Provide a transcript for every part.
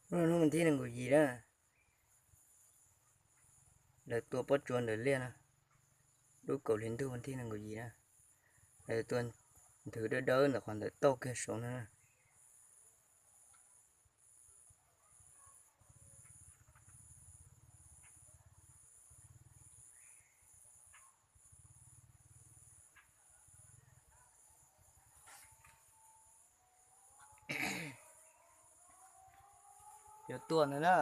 Hnub no hnub vas thib nees nkaum yim na, lawv tua pob tsuas ntawm liaj na, lub kaum hli ntuj vas thib nees nkaum yim na, lawv tua nthwv dawb dawb ntawm qhov ntawm tauj kiag saud na. Yuav tuaj ntag na.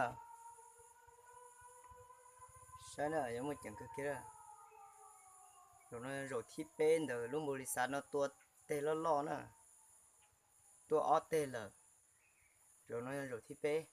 Saib na, yuav muaj ceem kawg kiag. Zaum no zaum thib peb ntawm lub npaus lis xav no tua teg loj loj na. Tua ob teg lawm. Zaum no yog zaum thib peb.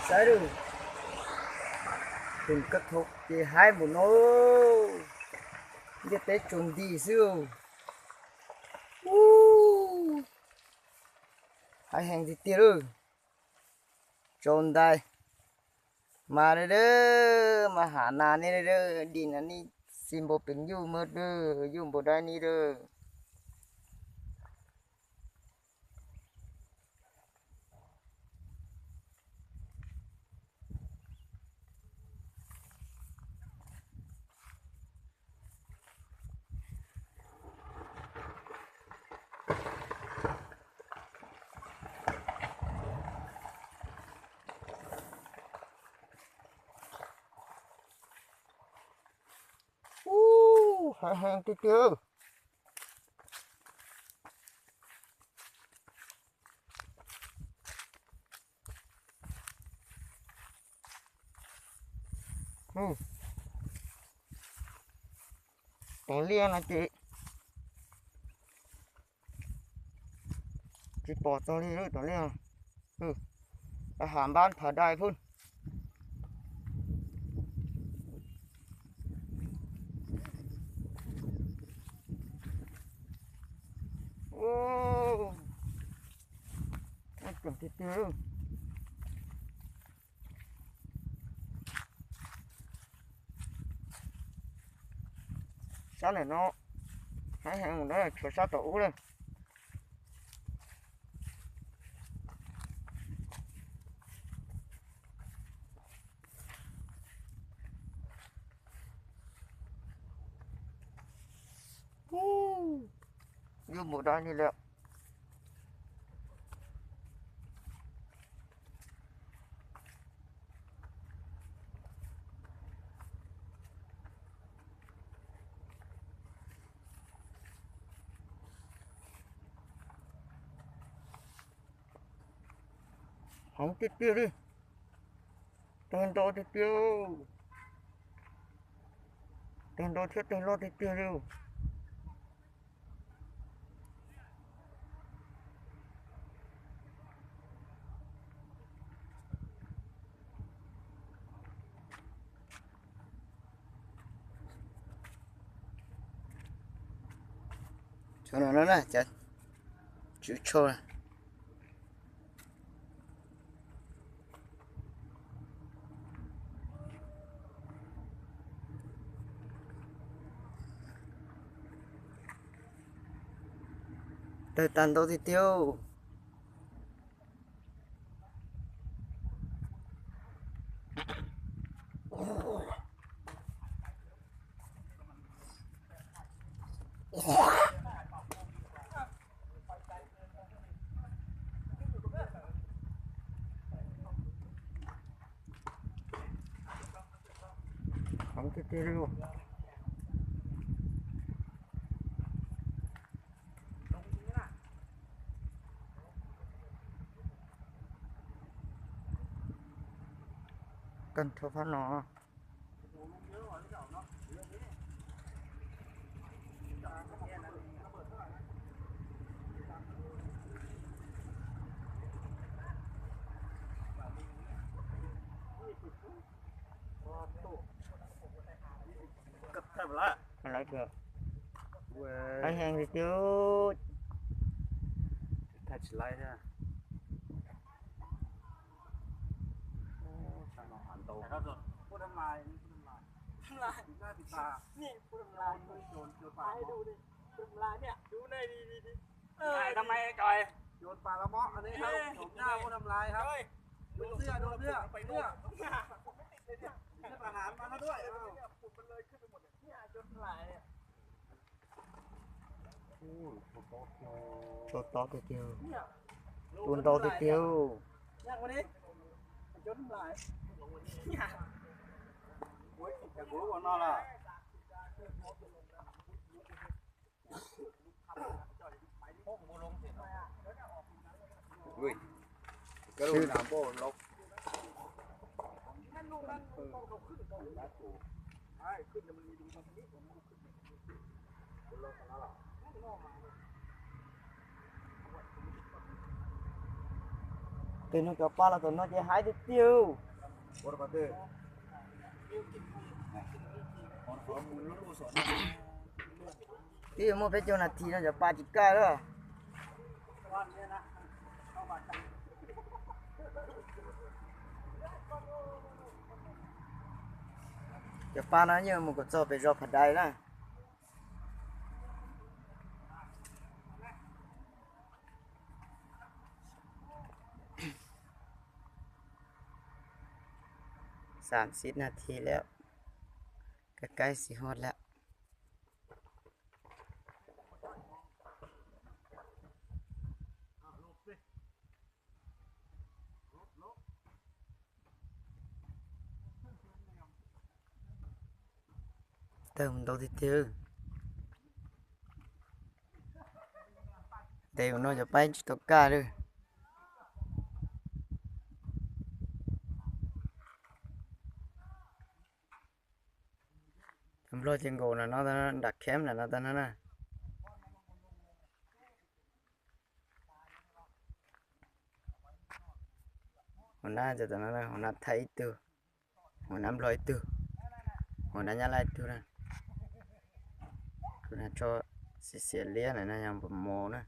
Saib lawm, tus kab thaum ces haib npaum no, ntiaj teb tsaus nti xwb. Haib heev tiag tiag lawm. Tsaus ntais. Mas dawb dawb, mas ham nas nej dawb dawb, dim nas nej xi npau peev yuj mas dawb, yuj npau dab nej dawb. Ub, heev heev tiag tiag. Tom liaj no ces tsis pom txog li lawm tom liaj. Ham npab phav dai phun. Tseem tiag tiag. Sab ntawm no haib heev, mus no tshuav sab tom ub lawm. Yuj npaum dab li lawm. Heev tiag tiag li. Tag nrho tiag tiag. Tag nrho thiab tag loj tiag tiag li. Cov no na, cov tswv tsho. Tawg tag ntau tiag tiag. Heev tiag tiag li. Kawg nrho phab no. Lawv heev li tiag. Tua to tiag tiag. Tua ntau tiag tiag. Tej no cov paj los tom no ces haib tiag tiag. Twb yuav muaj peb caug nas this no cov paj tsis kaj lawm. Cov paj no yeej mus kom txog pem zos Phav Dais na. Xam xiv nas this lawm, kab kaib xiv hod lawm. Tawg ntau tiag tiag. Ntev ua no cov paj tsis tau kaj li. Cov nplog ces nkaum na no, nram kheb na no tag no na. Hua nab, hua nab Thaib ib tug, hua nab nplog ib tug, hua nab nyab laj ib tug na. Kuv na tso xiav xiav liab na no yog npam mos na.